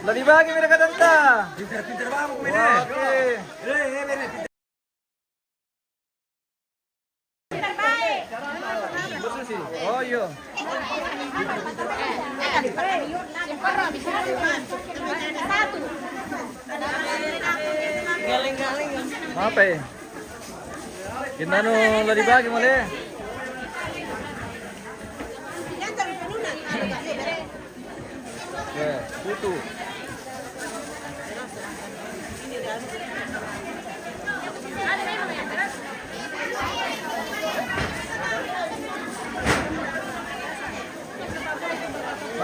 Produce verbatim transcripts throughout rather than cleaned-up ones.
Lebih bagi mereka tanta. Pintar-pintar bangun, oke. Oh, iya. Apa ya? Kita nu lebih bagi, mole. Ya, putu.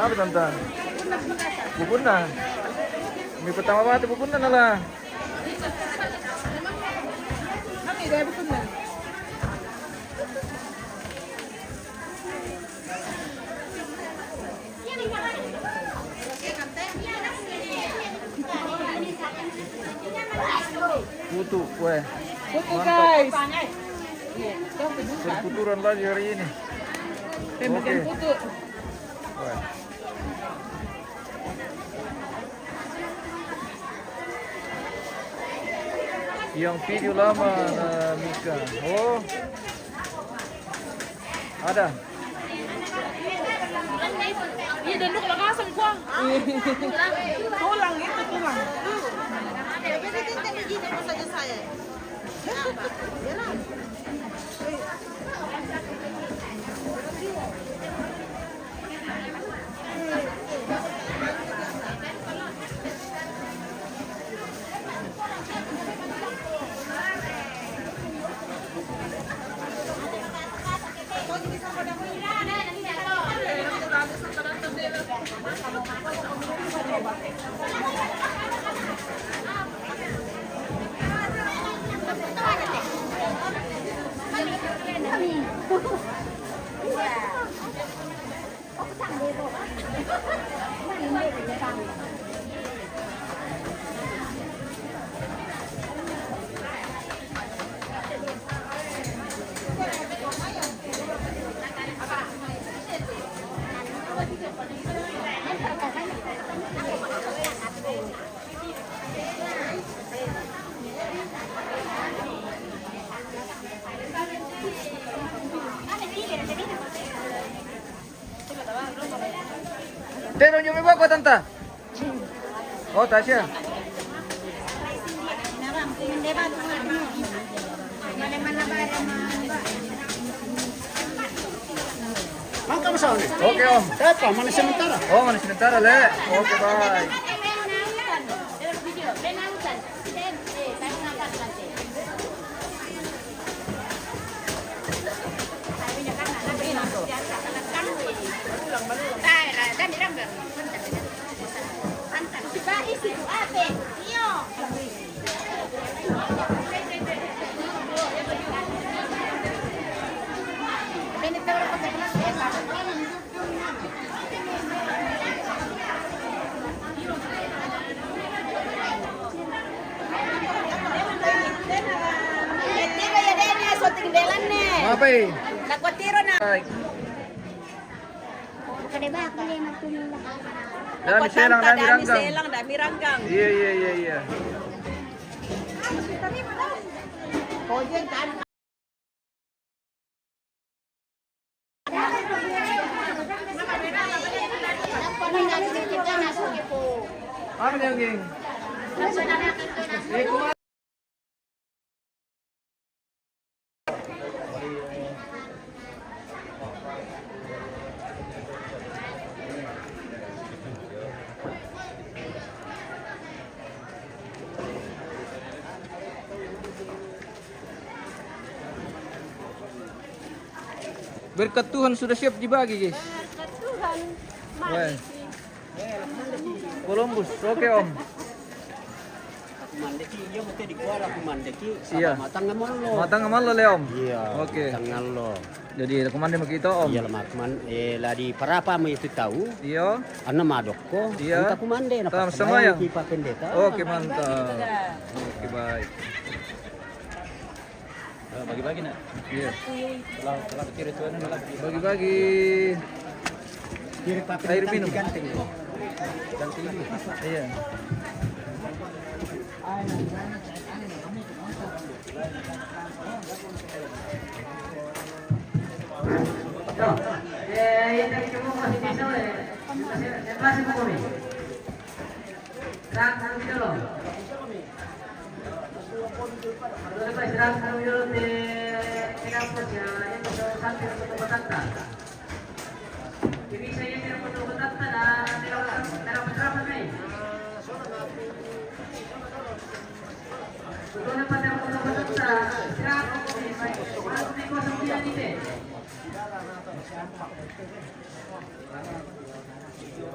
Apa, tanta? Bukunna. Ini pertama banget bukunna, nala. Putu, weh. Putu, guys. Perkuturan lagi hari ini. Pembagian putu. Weh. Yang video lama, nah, Mika. Oh. Ada. Iya, dan lu kalau ngasem, Kuang. Tulang itu, tulang. Tapi ini kan tadi gini, masa aja saya. Tero nyo mi bako, tanta. Oh, Tasya. Mangka mo sa ni? Oke, Om. Siapa? Mana sementara? Oh, mana sementara, le. Oke, bye. Apa, eh? Hai. Dami selang, dami ranggang. Selang, dami ranggang. Iya, iya, iya, iya. Apa yang, geng? Berkat Tuhan sudah siap dibagi, guys. Berkat Tuhan. Mari. Weh. Columbus, oke, Om. Aku mandeki, iya, mesti dikuara aku mandeki. Iya. Sama matang ngamalo. Matang ngamalo, le, Om. Iya. Oke. Matang ngamalo. Jadi, aku mandi sama kita, Om. Iya, lemak man, eh, lah di parapa mu itu tahu. Iya. Ana madokko. Iya. Aku mandi, sama ya? Ki Pak Pendeta. Oke, mantap. Oke, baik. Eh, bagi-bagi, nak. Iya. Kalau, kalau kecil itu, anu, nak. Bagi-bagi. Air minum. Iya.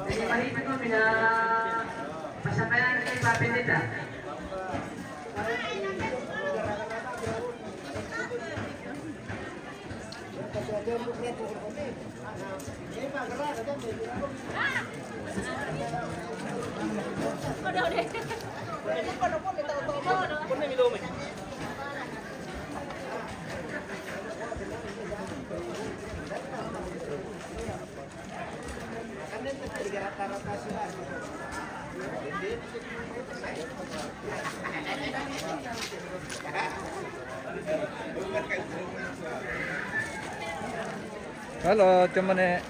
Jadi, mari kita bina pasampaian ke Pak Pendeta. Halo, teman-teman.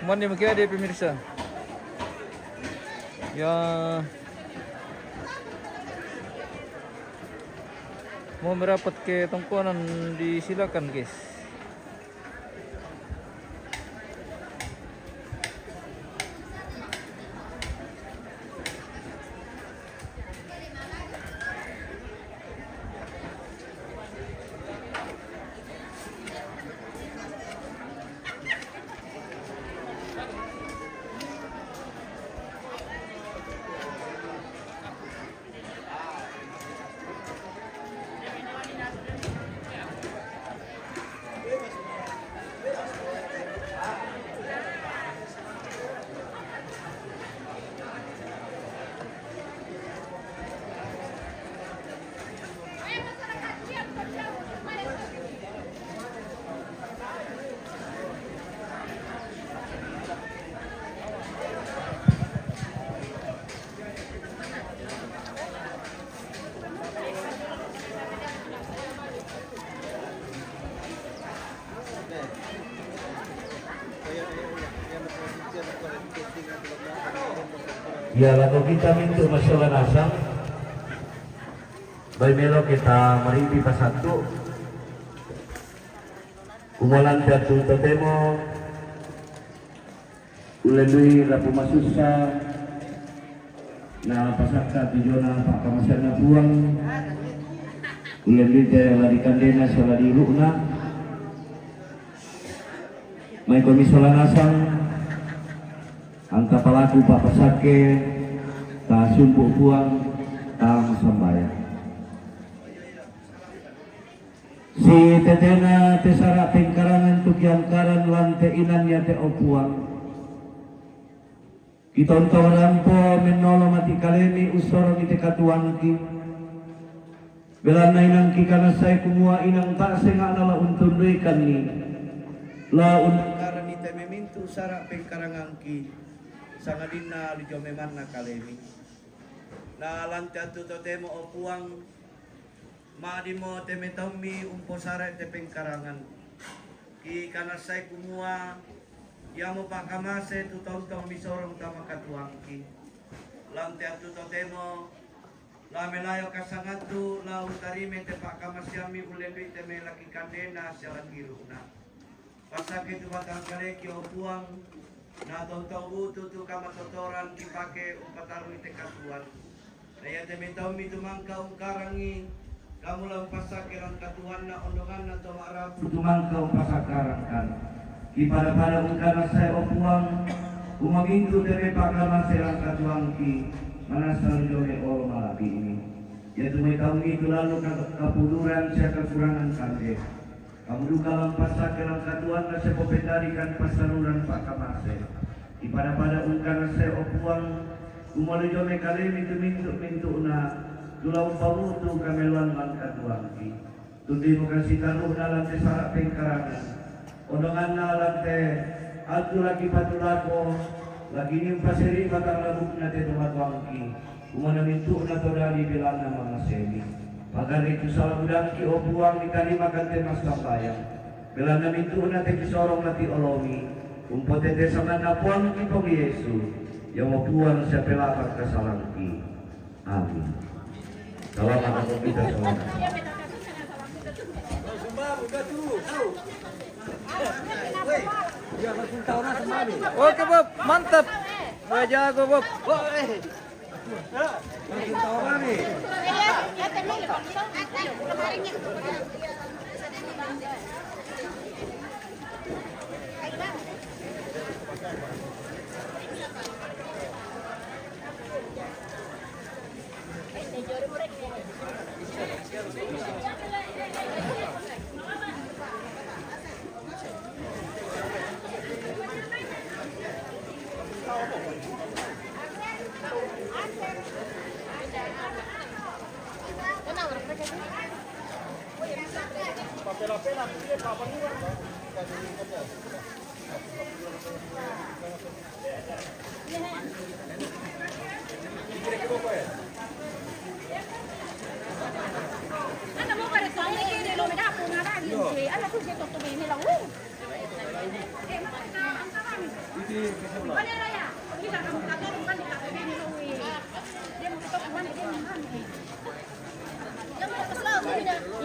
Hukuman dia mungkin ada, pemirsa. Ya, mau merapat ke tongkonan, disilakan, guys. Ya, laku kita mintu masalah nasang. Baik, melo kita maripi pasatu. Kumolan tu totemo. Ulendui lapu masusa na pasaka tujona pakamaseanna Puang. Ulendui te la dikandena sola diiru'na. Mai komi sola nasang, anta palaku papasake, tasumpu Puang, tamassambayang. Sitetena te sara pengkarangan tu kiangkaran lan te inan iate, o Puang. Kitontong rampo mennolo mati kalemi ussorongi te katuoangki. Belanna inangki kanassai kumua inang tae senga'na la untunduikanni, la unnangkaranni te memintu sara pengkarangangki, sangadinna ri jolo memanna kalemi. Na lan te attu totemo, o Puang, ma'dimo te metaummi umposarai te pengkarangan. Kikanassai kumua iamo pakkamase tu tontong misorong tama katuoangki. Lan te attu totemo, la melayo kasangattu la untarimai te pakkamaseammi ullendui te melaki kandena siala iru'na. Passakke tu batangkaleki, o Puang, na tontong butu tu kamatotoran kipake umpatarui te katuoan. Na iate metaummi tu mangka ungkarangi, Kamu la umpassakke rangkatuanna ondonganna to ma'rapu tumangka umpasakkarangkan. Kipada-pada ungkana sae, o Puang, umamintu teme pakkamase rangkatuangki, manassa lu jome olo mala'bi'mi. Iatu mai taungi tu lallu ka-, kapuduran sia kakurangan kande. Kamu duka la umpassakke rangkatuanna sia popetarikan passaluran pakkamase. Ipada-pada ungkana sae, o Puang, kumua lu jome kalemi tu mintu'-mintu'na, tu la umpamutu kameloan rangkatuangki. Tundi mukasitarru'na lante sara' pengkarangan. Ondonganna lante attu laki patulako, laki niumpasiri batang labukna te tomatoangki. Kumua mintu'na to dadi belanna mangasemi. Pagarri tu sala budangki, o Puang, ditarima kante massambayang. Belanna mintu'na te kisorong mati olomi, umpotete sanganna Puangki Puang Yesu, iamo Puang sia pelapa kasalangki. Amin. Salama' lako kita semua. Oke, Bob, mantap. Wah, jago, Bob.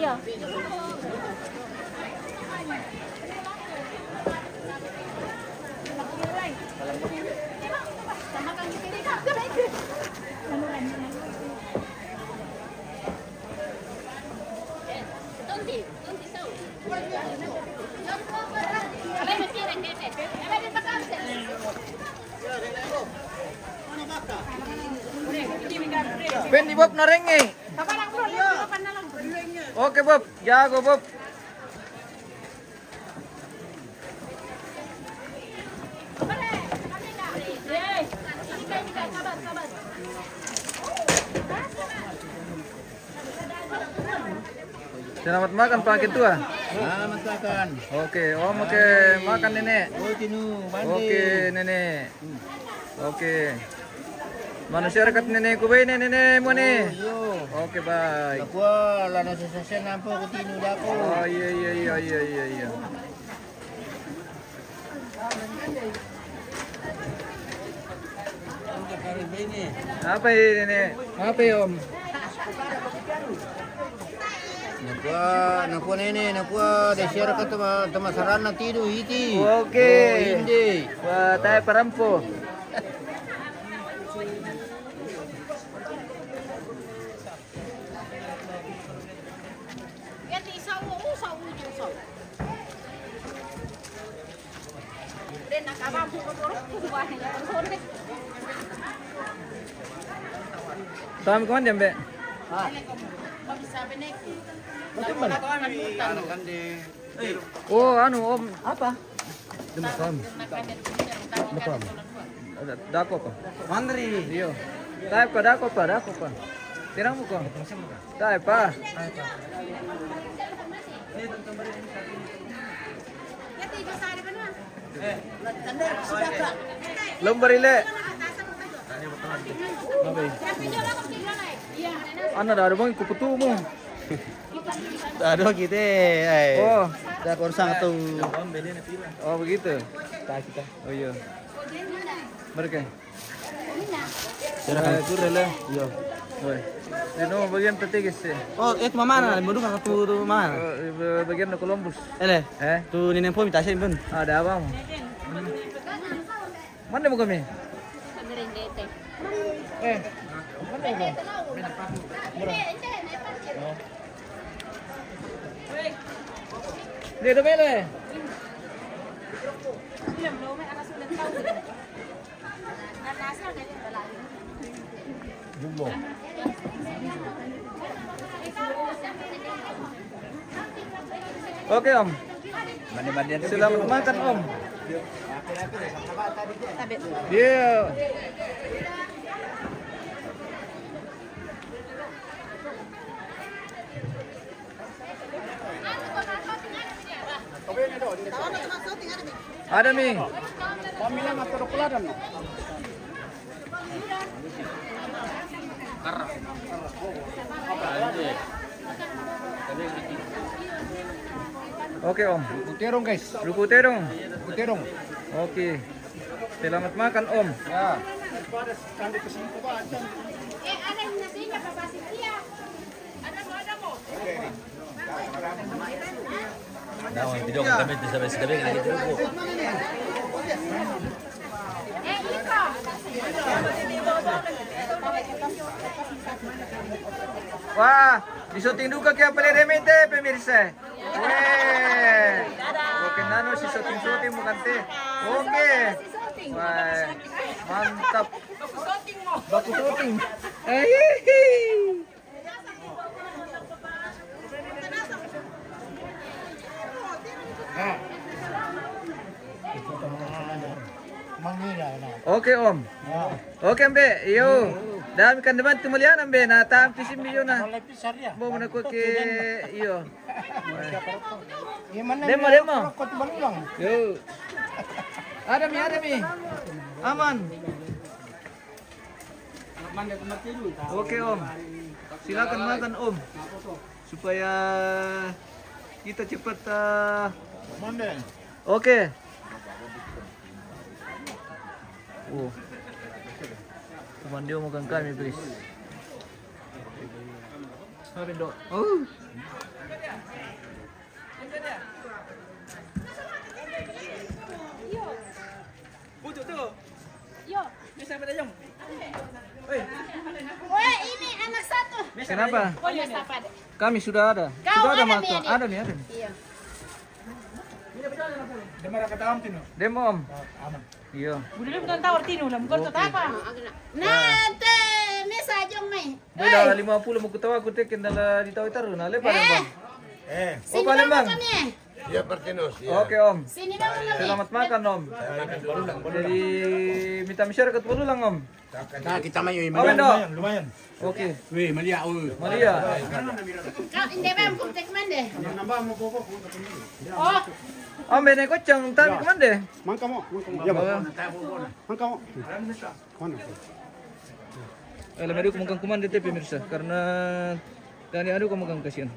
Iya. Pendi, Bob, narengnge. Oke, Bob, jago, Bob. Selamat makan, Pak Ketua. Selamat makan. Oke, Om, oke, makan, Nenek. Oh, tinu, mandi. Oke, Nenek. Oke. Manusia dekat nenekku baine, nenek, mau nih. Oh, iya. Oke, baik. Aku lah nasi sosen nampo ku tinu dako. Oh, iya, iya, iya, iya, iya, iya. Apa ini, Nenek? Apa ya, Om? Nakua, nakua nene, nakua desiara ka tama, tama saranna tidu iti. Oke. Oh, inde. Wah, tae parampo. Tama ko mande, Mbe? Ah. Bagaimana? Oh, anu, Om. Apa? Demam. Demam. Ada, ada apa, Pak? Mandri. Iya. Tae, Pak, ada apa, Pak? Ada apa, Pak? Tirang buka. Tae, Pak. Lomba rile. Anna, dah ada bang kuputumu. Dah ada kita, eh. Oh. Dah kurang satu. Oh, begitu. Tak kita. Oh, iya. Mereka. Silakan. Eh, kurele. Iya. Woi. Ino bagian petigis ya. Oh, itu mamana, mau dukung tu, tu mamana. Eh, bagian Columbus. Ele. Eh? Tu nene po mita sen pun. Ada apa? Mana mau kami? Eh. Mana mau? Oh. Dia ada mele. Oke, Om. Selamat makan, Om. Iya. Ada mi. Oke, Om. Ruku terong, guys. Ruku terong. Ruku terong. Oke. Selamat makan, Om. Ya. Dawan, video ko kami, bisa besi kami, lagi dulu. Wah, di syuting juga kaya pele remete, pemirsa. Weh. Oke, nano si syuting-syuting bukan teh. Oke. Wah, mantap. Baku syuting. Eh, hihi. Oke, Om. Oke, Mbe. Iyo. Dami kan deman tumalian, Mbe. Na tampi simbi yo na. Bo mana ko ke, iyo. Demo, demo. Yo. Ada mi, ada mi. Aman. Oke, Om. Silakan makan, Om. Supaya kita cepat, eh, oke. Oh. Cuman dia makan kami, please. Sorry, Dok. Oh. Yo. Weh, ini anak satu. Kenapa? Kami sudah ada. Sudah ada, ada mi, ada mi. Iya. Demo, Om. Iya. Bukan tahu artinya, bukan apa. Nah, te, mesa jong mai. Bela lima puluh mau ketawa aku teken dalam di tahu taruh. Nah, lepas, Bang. Eh. Opa Lembang. Iya, Partinus, iya. Oke, Om. Sini dong, Om. Selamat makan, Om. Jadi, minta masyarakat pulang, Om. Nah, kita main, Om. Lumayan, lumayan. Oke. Weh, malia, oh. Malia. Kak, ini bang, pun tek mande. Oh. Om, bene kocang, tapi kemande? Mangka mo, mangka mo. Ya, Bang. Mangka mo. Mana? Eh, lebih dulu mungkin kuman D T P, pemirsa, karena tadi anu kamu kan kasihan.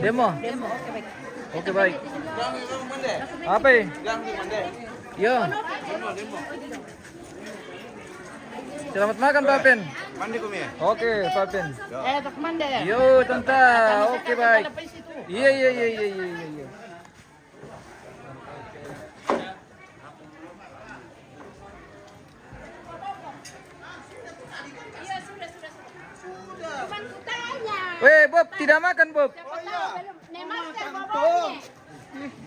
Demo. Oke, baik. Apa? Ya. Selamat makan, Pak Pen. Mandi kumi. Oke, Pak Pen. Eh, tak mandi. Yo, tanta. Oke, baik. Iya, iya, iya, iya, iya, iya. Weh, Bob, tidak makan, Bob.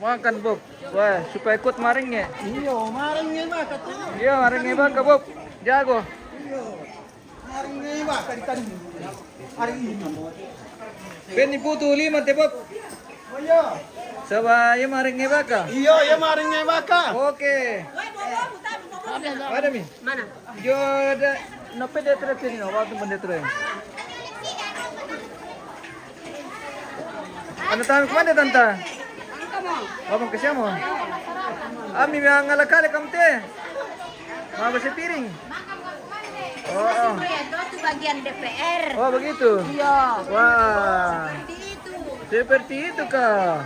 Makan, Bob. Wah, supaya kuat maringnya. Iyo, maringnya makan tuh. Iya, maringnya makan, Bob. Jago. Iyo. Hari ini, Pak, tadi, tadi. Hari ini. Beni butuh lima teh, Bob. Oh, iya. Coba ya maring ngebaka. Iya, ya maring ngebaka. Oke. Ada mi? Mana? Yo, ada. Nope, dia terus ini, waktu benda terus. Anu, tanta, kemana, tanta? Abang ke siamo? Ami yang ngalakale kamu te. Mau bersih piring. Oh, oh. Itu bagian D P R. Oh, begitu. Iya. Wah. Seperti itu. Seperti itu kah?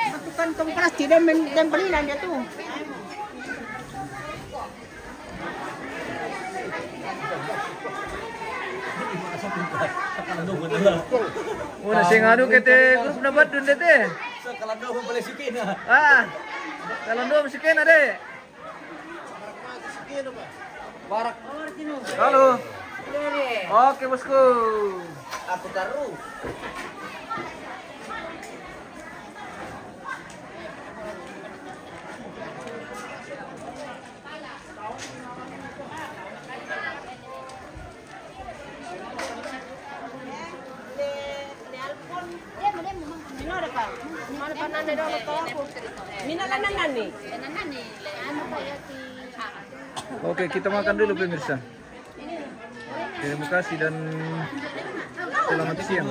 Itu kantong plastik dan, dan belinan dia tuh. Una sing anu kete grup na badun dete. Ah, kalau dua mesti kena deh. Barak. Halo. Oke, bosku. Aku taruh. Mina la nana ni. Oke, kita makan dulu, pemirsa. Terima kasih dan selamat siang.